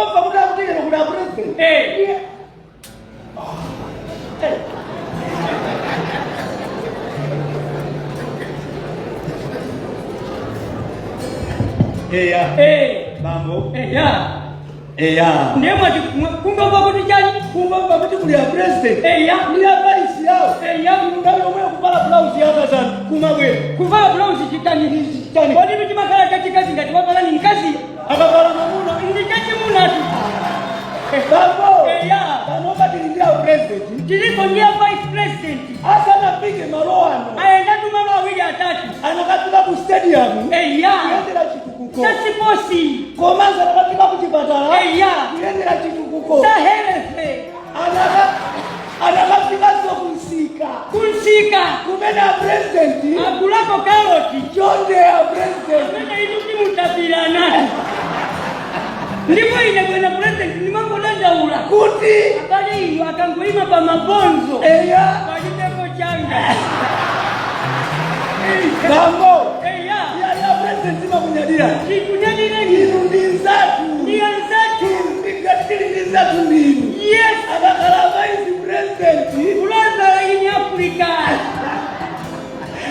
Kungomva kuti akuti lero kuli a president. Eya. Bambo. Eya. Eya. Ndiye mwati kungomva kuti chani? Kungomva kuti kuli a president. Eya. Ndi a vice yawo. Eya. Nthawi yomweyo kuvala blouse yakazanu kumabwera. Kuvala blouse chitani? Chitani. Kodi chimakhala chachikazi ngati wavala ni mkazi? Akavala mwamuna. Ndi chachimunatu. Bambo. Eya. Panopa tili ndi a president. Tilipo ndi a vice president. Asanafike malo ano. Ayendatu malo awiri atatu. Anakafika ku stadium. Eya. Kuyendera chitukuko. Cha sports. Komanso anakafika ku chipatala. Eya. Kuyendera chitukuko. Cha health. Anakafikanso kumsika. Kumsika. Kumene a president. Agulako karoti. Chonde a president. Amene inu timutapirana. Ndipo ine bwana president ndimangodandaula. Kuti. Abale inu akangoima pa mabonzo. Eya. Palibepo changa. Bambo. Eya. Ya president timakunyadira. Tikunyadireni. Inu ndi nzathu. Ndi anzathu. Ngati tili ndi nzathu ndinu. Yes. Akakhala vice president. Brother in Africa.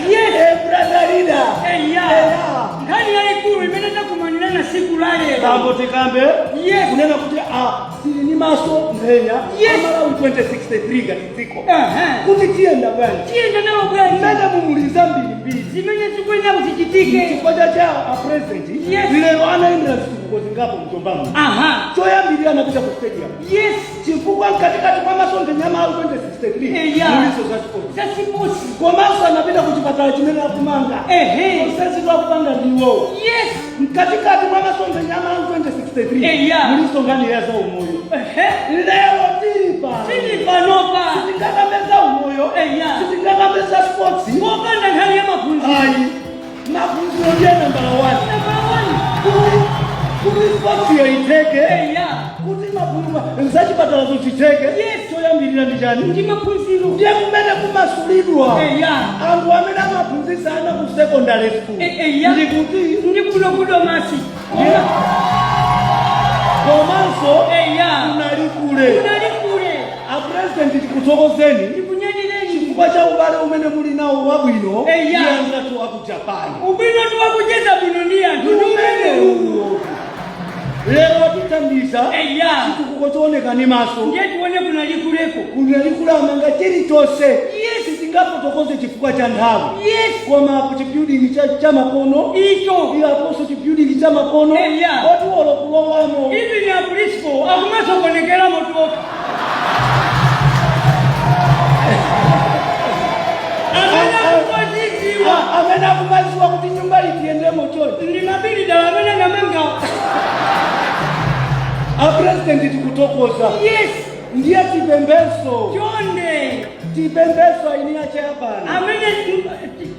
Yes. Brother leader. Eya. Eya. Nkhani yayikulu imene takumanira na siku la lero. Bambo tikambe. Yes. Kunena kuti a tili ni maso mphenya. Yes. Malawi 2063 ngati dziko. Aha. Kuti tiyenda bwanji. Tiyenda nawo bwanji. Mmene mumuliza mbirimbiri. Zimene zikuyenera zichitike. Chifukwa cha a president. Yes. Lero anayendera zitukuko zingapo mchombamo. Aha. Choyambirira anapita ku stadium. Yes. Chifukwa mkatikati mwa masomphenya a Malawi 2063. Eya. Muliso za sports. Za sports. Komanso anapita ku chipatala chimene akumanga. Ehe. Zonse akupanga ndiwowo. Yes. Mkatikati mwa masomphenya a Malawi 2063. Eya. Muliso nkhani ya za umoyo. Ehe. Lero tili pano. Tili panopa. Sitingakambe za umoyo. Eya. Sitingakambe za sports. Popanda nkhani ya maphunziro. Ayi. Maphunziro ndiye nambala 1. Nambala 1. Kuti sports yo itheke. Eya. Kuti maphunziro zachipatala zochitheke. Yes. Choyambirira ndi chani? Ndi maphunziro. Ndiye kumene kumasulidwa. Eya. Anthu amene amaphunzitsa ana ku secondary school. Eya. Ndi kuti Ndi kuno ku Domasi. Komanso Eya. kunali kule. Kunali kule. A president tikuthokozeni. Tikunyadireni. Chifukwa cha ubale umene muli nawo wabwino. Eya. Ndi anzathu aku Japan. Ubwino tiwakucheza bwino ndi anthu. Ndi Umene umenewu. Lero tithandiza. Eya. Chitukuko chooneka ni maso. Ndiye tione kunali kuleko. Kunali kulamanga chilichonse. Yes. Sitingafotokoze chifukwa cha nthawi. Yes. Koma apo chibuilding cha makono. Icho. Ilaponso chibuilding cha makono. Eya. Oti olo kulowamo. Even a principal akumasokonekera motoka. Amene akumazidziwa. Amene akumaziwa kuti nyumba itiyendemo chonchi. Ndi mabilidala amene anamanga. A president tikuthokoza. Yes. Ndiye tipembeso. Chonde. Tipembeso aini ya Japan. Amene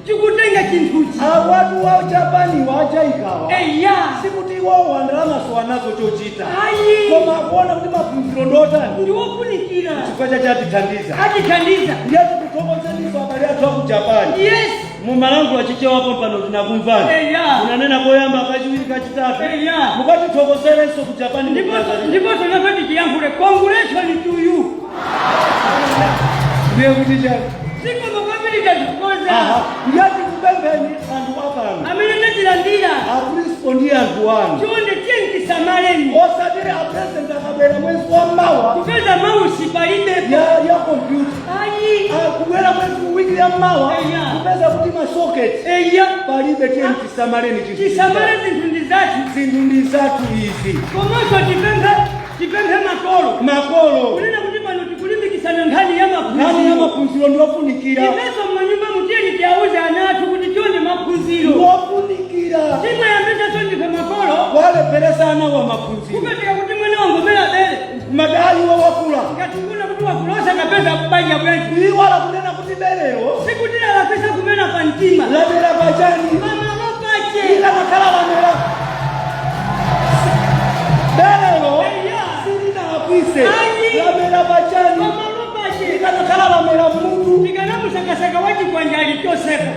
tikutenga chinthuchi. Awatu wa Japani wajaikawa. Eya. Sikuti iwowo andalamaso anazo chochita. Ayi. Koma akuona kuti maphunziro ndotani. Ndiwofunikira. Chifukwa chatithandiza. Atithandiza. Ndiye tikuthokozeniso abale athu aku Japan. Yes. Mumalankhula Chichewapo pano tinakumvani. Eya. Unanena koyamba kachiwiri kachitatu. Eya. Mukatithokozerenso ku Japan. Ndiponso nafe tichiyankhule. Congratulations to you. Ndiye kuti chani. Zikomo kwambiri tathokoza. Aha. Ndiye tikupempheni anthu apano. Amene tachilandira. A principal ndi anthu anu. Chonde tiyeni tisamaleni. Osatire a president akabwera mwezi wa mawa. Kupeza mouse palibepo. Ya computer. Ayi. Kubwera mwezi wiki ya mawa. Eya. Kupeza kuti ma socket. Eya. Palibe tiyeni tisamaleni chinthu. Tisamale zinthu ndi zathu. Zinthu ndi zathu izi. Komanso tipemphe makolo. Makolo. Kunena kuti pano tikulimbikitsana nkhani ya maphunziro. Nkhani ya maphunziro ndiofunikira. Ifenso m'manyumba mutiyeni tiyauze ana athu kuti chonde maphunziro. Ndiofunikira. Timayambisanso ndife makolo. Walepheresa ana wa maphunziro. Kupezeka kuti mwana wangomera bere. Madali wa wakula. Ngati ukuna kuti wakulosa kapeza banja bwanji. Iwala kunena kuti berero. Sikuti alakwisa kumena pa mtima. Lamera pachani. Pamalo pache. Likanakhala lamera. Berero. Eya. Silinalakwise. Ayi. Lamera pachani. Pamalo pache. Likanakhala lamera mutu. Tikanamusakasaka wachikwanja alichosepo.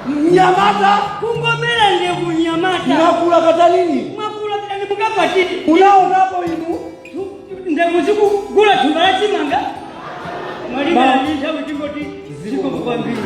Mnyamata. Kungomera ndevu nyamata. Mwakula katanini. Mwakula katani. Simungakwatire. Munaonapo inu? Ndemuzikugula thumba la chimanga. Malingana ndi nthawi, tingoti zikomo kwambiri.